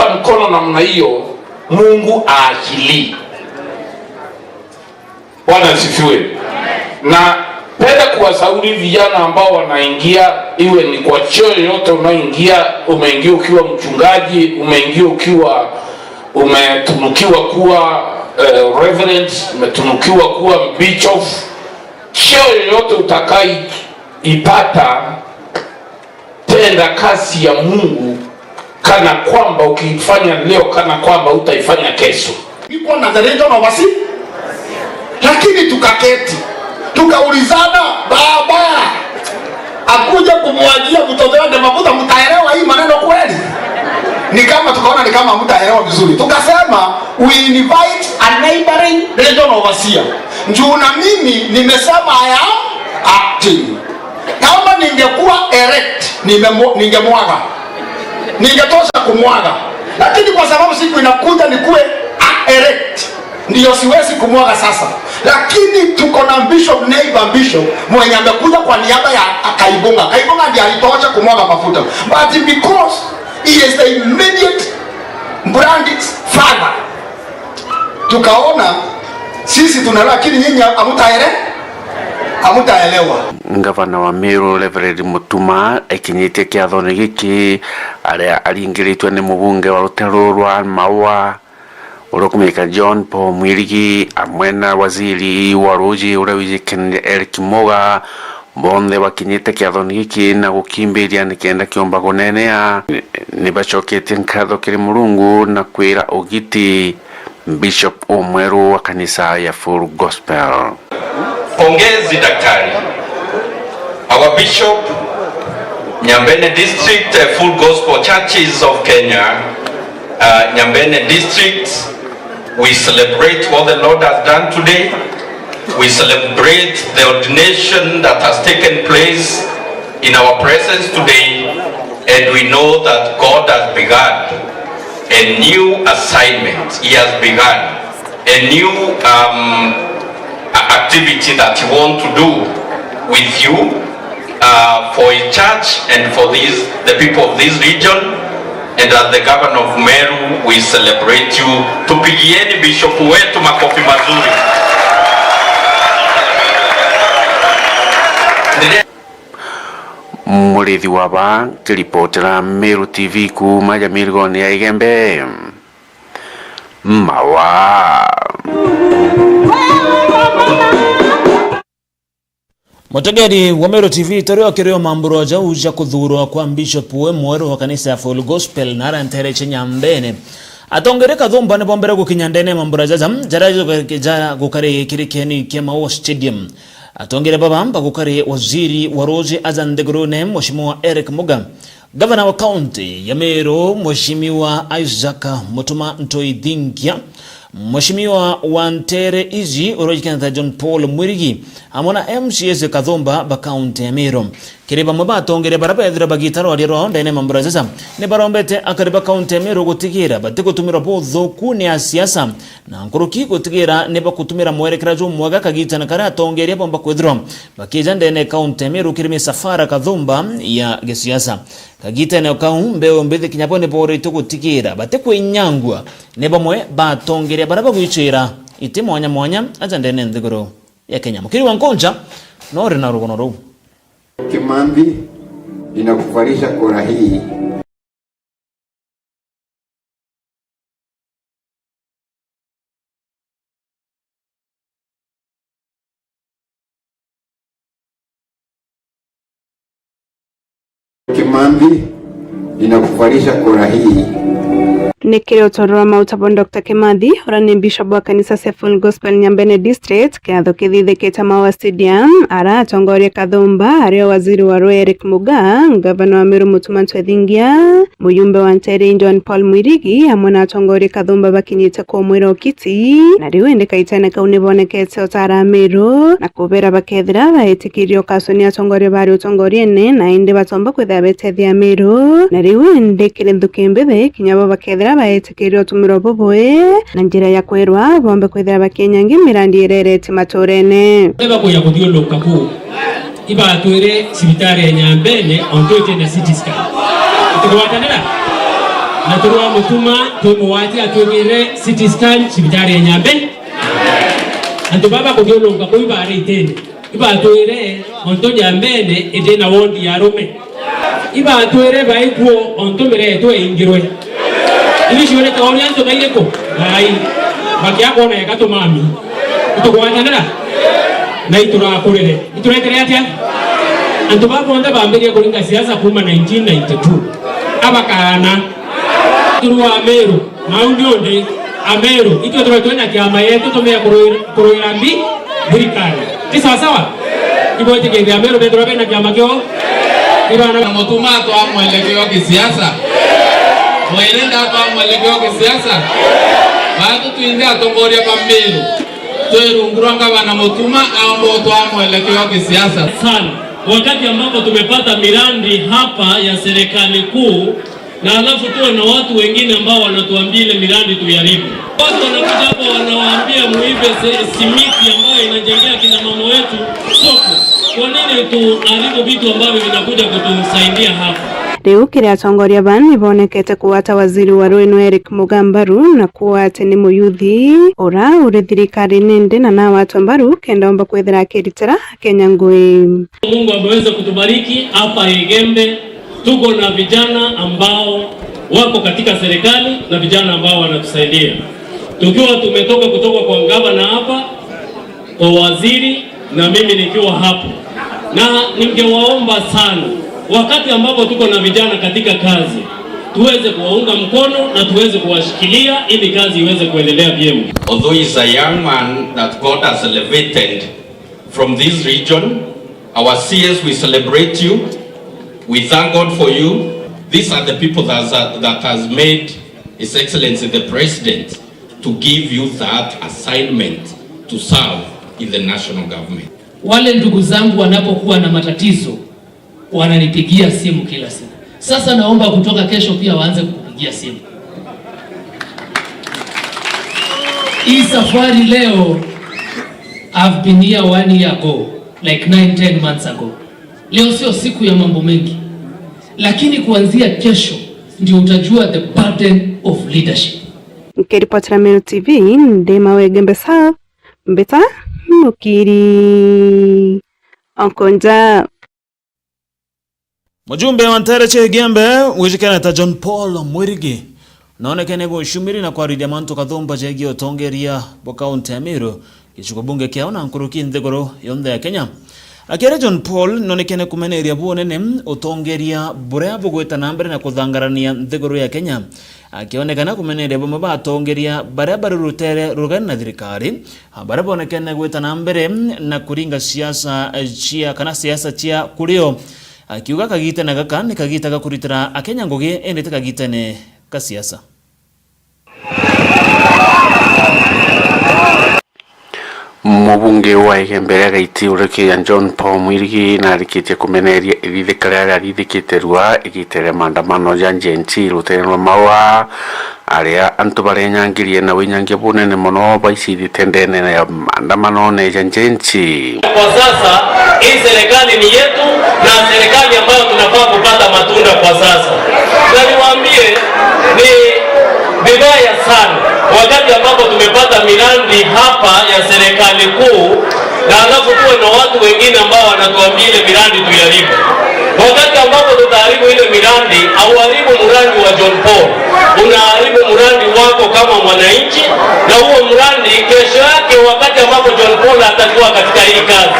Ukishika mkono namna hiyo, Mungu aachilii. Bwana asifiwe. Na penda kuwasauri vijana ambao wanaingia, iwe ni kwa cheo yoyote unaoingia, umeingia ukiwa mchungaji, umeingia ukiwa umetunukiwa kuwa reverend, umetunukiwa kuwa bishop, cheo yoyote utakaipata, tenda kazi ya Mungu kana kwamba ukiifanya leo, kana kwamba utaifanya kesho. Niko na the region of Asi. Lakini tukaketi tukaulizana, baba akuja kumwagia mtoto wake mafuta, mtaelewa hii maneno kweli? Ni kama tukaona ni kama mtaelewa vizuri, tukasema we invite a neighboring region overseer. Njuu na mimi nimesema I am acting. Kama ningekuwa erect ningemwaga, ningetosha kumwaga, lakini kwa sababu siku inakuja nikuwe erect, ndio siwezi kumwaga sasa. Lakini tuko na bishop, neighbor bishop mwenye amekuja kwa niaba ya Kaibunga. Kaibunga ndiye alitosha kumwaga mafuta, but because he is the immediate brand father, tukaona sisi tuna, lakini nyinyi hamutaelewa. Ngavana wa Meru Reverend Mutuma ekinyitie kiathoni giki aria aringĩrĩtwo nĩ mũbunge wa rũteru rwa Maua ũrĩa ũkũmenyeka John Paul Mwirigi amwe na waziri wa rũji ũrĩa wijĩkene Eric Muga bonthe bakinyĩte kĩathoni gĩkĩ na gũkimbĩria nĩ kenda kĩomba kũnenea nĩ bacoketie nkatho kĩrĩ Mũrungu na kwĩra ũgiti Bishop ũmwerũ wa kanitha ya Full Gospel. Pongezi daktari. Our Bishop, Nyambene District, Full Gospel Churches of Kenya, Nyambene District, we celebrate what the Lord has done today. We celebrate the ordination that has taken place in our presence today, and we know that God has begun a new assignment. He has begun a new activity that he wants to do with you, for his church and for the people of this region. And as the governor of Meru, we celebrate you. Tupigieni bishop wetu makofi mazuri. Mũrĩthi wa ba kĩribotera Meru TV kuma Jamii ya Igembe Mawa. Mutegeri wa Meru TV torio kirio mamburo jauja kuthurwa kwa Bishop we mweru wa kanisa ya Full Gospel na arantere Nyambene atongere Kathumba ni bombere gukinya ndene mambura jaja jara gukare kirikeni kia Maua Stadium. Atongere babamba gukare waziri wa roji azandegrune Mheshimiwa Eric Muga, Gavana wa kaunti ya Meru Mheshimiwa Isaac Mutuma Ntoithingia, Mheshimiwa Wantere Izi urojikana John Paul Mwirigi amona MCS Kathumba ba kaunti ya Meru. Kiri bamwe batongere barabethira bagitaro aria rwao ndene mambura sasa ni barombete akari ba kaunti ya Meru gutigira batigutumirwa buthuku ni asiasa na nkuruki gutigira ni bakutumira mwerekera jumwega kagitana karia atongeria bomba kwithirwa bakija ndene kaunti ya Meru kiri misafara Kathumba ya gisiasa kagitana kau mbeo mbithi kinyapo ni boritwe gutigira batikwinyangwa ni bamwe batongeria baria bagwicira iti mwanya mwanya aja ndene nthiguru ya Kenya. Mukiri wa Nkunja nori na rugono ruu. Kimambi, ninakuvalisha kora hii. Kimambi, ninakuvalisha kora hii. Nikiri utorora mauta bon Dr. Kimathi uria ni bishop wa kanisa cia Full Gospel Nyambene District kiatho kithithikite Maua Stadium aratongoria Kathumba ario waziri wa Rwe Eric Muga, ngavana wa Meru Mutuma Ntwethingia, muyumbe wa Ntere John Paul Mwirigi hamwe na atongoria Kathumba bakinyite kumwira ukiti na riu indi kaitene kau nibonekete otara Meru na kubera bakethira baitikirio kaso ni atongoria bari utongoriene na indi batomba kwithira betethia Meru na riu indi kiri nthuki mbithi kinya bo bakethira baitikirio utumiro bubui na njira ya kwirwa bombe kwithira bakinyangi mirandi irerete maturene bakuya kuthiũrũrũka kũu ibatwĩre cibitari ya Nyambene ontwĩte na CT scan tũgwatanĩra Na turwa mutuma twimuwate atwigire CT scan cibitari ya Nyambe. Antu baba kuthiulunga kuu ibari itini ibatwire onto Nyambene indi na wondi ya rume ibatwire baikuo onto miretwe ingirwe ibi ciurite oria antu mairiku ngai makiakwona eka tumami itugwatanira na iturakurire ituretere atia antu babonthe bambirie kuringa siasa kuma 1992 abakana turwa Meru maundi undi Ameru itwe turetwe na kiama yetu tumea kuruira mbi thirikari ti sawasawa ibwetikithia Ameru bethirwa bena kiama kio ibana mutuma twa mwelekeo kisiasa mwirenda twa mwelekeo kisiasa batu twinthe atongoria ba Meru twirungurwa ngavana mutuma aombo twa mwelekeo kisiasa sana. Wakati ambapo tumepata miradi hapa ya serikali kuu na alafu tuwe na watu wengine ambao wanatuambia ile miradi tuiharibu. Watu wanakuja hapo wanawaambia muibe simiti ambayo inajengea kina mama wetu soko. Kwa nini tuharibu vitu ambavyo vinakuja kutusaidia hapa? Riu kiria atongoria ban nibonekete kuwata waziri wa rwenu Eric Mugambaru na kuwa ati ni muyuthi ura uri thirikari-ini ndi na na watu mbaru kenda omba kwithira akiritira Kenya ngui. Mungu ameweza kutubariki hapa Igembe, tuko na vijana ambao wako katika serikali na vijana ambao wanatusaidia. Tukiwa tumetoka kutoka kwa gavana hapa, kwa waziri na mimi nikiwa hapo. Na ningewaomba sana, wakati ambapo tuko na vijana katika kazi, tuweze kuwaunga mkono na tuweze kuwashikilia ili kazi iweze kuendelea vyema. Although he's a young man that God has elevated from this region, our CS, we celebrate you. We thank God for you. These are the people that has made His Excellency the President to give you that assignment to serve in the national government. Wale ndugu zangu wanapokuwa na matatizo wananipigia simu kila siku. Sasa naomba kutoka kesho pia waanze kukupigia simu. Hii safari leo, I've been here 1 year ago, like 9-10 months ago. Leo sio siku ya mambo mengi, lakini kuanzia kesho ndio utajua the burden of leadership. Nikiripotera Meru TV ndi Mawegembe South, Mbita Mukiri Onkonja. Mujumbe wa Ntere Igembe wijikana John Paul Mwirigi naonekene gucumiri na kwariria mantu kathumba jegie utongeria bwa kaunti ya Meru gicuko bunge kiao na nkuruki nthiguru yonthe ya Kenya. Akere John Paul nonekene kumeneria buonene utongeria buria bugwita na mbere na kuthangarania nthiguru ya Kenya, akionekana kumeneria bamwe batongeria baria bari rutere rugani na thirikari baria bonekene gwita na mbere na kuringa siasa chia kana siasa chia kurio, akiuga kagitene gaka ni kagita gakuritira akenya ngugi endete kagitene ka siasa. Mubunge wa Igembe ria Gaiti uria John Paul Mwirigi na arikitie kumeneria ithithika riria rithikite rua igite maandamano ya Gen-Z rutere rwa maua aria antu barenyangirie na winyangia bunene muno baicithite ndene ya maandamano ne ya Gen-Z. Kwa sasa hii serikali ni yetu na serikali ambayo tunafaa kupata matunda kwa sasa. Na niwaambie ni vibaya sana wakati ambapo tumepata miradi hapa ya serikali kuu na alafu tuwe na watu wengine ambao wanatuambia ile miradi tuiharibu. Wakati ambapo tutaharibu ile miradi, auharibu mradi wa John Paul, unaharibu mradi wako kama mwananchi, na huo mradi kesho yake wakati ambapo John Paul atakuwa katika hii kazi,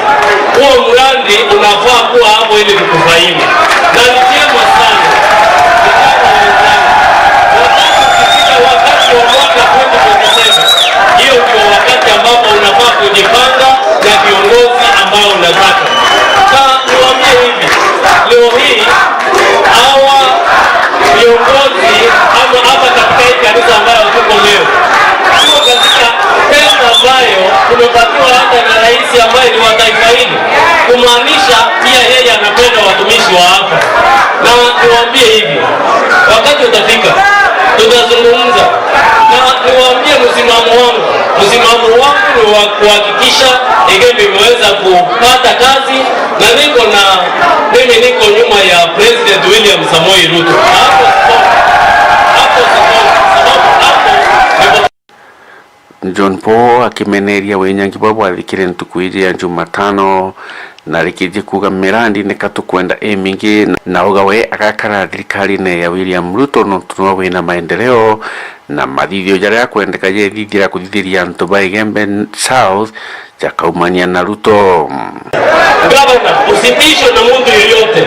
huo mradi unafaa kuwa hapo ili kukufaidi. Na ni chema sana wakati wa mwaka 2027, hiyo ndio wakati ambapo unafaa kujipanga na viongozi ambao unataka. Na niwaambie hivi, leo hii hawa viongozi ama hapa katika hii kanisa ambayo tuko leo, tuko katika pesa ambayo tumepatiwa hata na rais ambaye ni wa taifa hili, kumaanisha pia yeye anapenda watumishi wa hapa. Na niwaambie hivi, wakati utafika tutazungumza. Na niwaambie msimamo wangu. Msimamo wangu ni wa kuhakikisha Igembe imeweza kupata kazi, na mimi niko nyuma ya President William Samoei Ruto. Hapo John Paul akimeneria winyangi bwa bwathikire ntuku iji ya Jumatano na rikirie kuga mirandi ni katukwenda imingi na uga we agakara thirikari-ini ya William Ruto nontu no wina maendeleo na mathithio jaria kwendeka yethithira kuthithiria antu ba Igembe South jakaumania na Ruto. Gavana, usitishwe na mtu yeyote.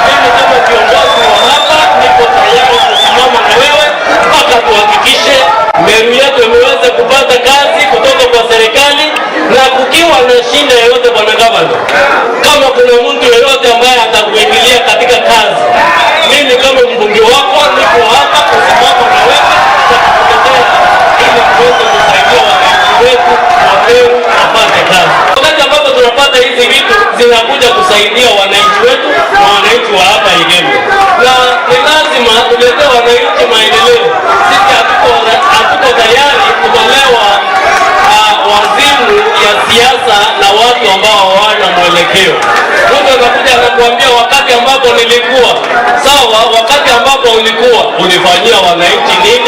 Mimi kama kiongozi wa hapa niko tayari kusimama na wewe mpaka tuhakikishe Meru yetu imeweza kupata kazi kutoka kwa serikali, na kukiwa na shida yoyote, bwana gavana, kama kuna mtu yeyote ambaye atakuingilia katika kazi, mimi kama mbunge wako niko hapa kusimama na wewe na kukutetea ili tuweze kusaidia wananchi wetu wa Meru wapate kazi. Wakati ambapo tunapata hizi vitu zinakuja kusaidia wananchi wetu na wananchi wa hapa Igembe, na ni lazima tuletee wananchi maendeleo. Sisi hatuko tayari kutolewa wazimu ya siasa na watu ambao hawana mwelekeo. Mtu anakuja anakuambia wakati ambapo nilikuwa sawa, wakati ambapo ulikuwa ulifanyia wananchi nini?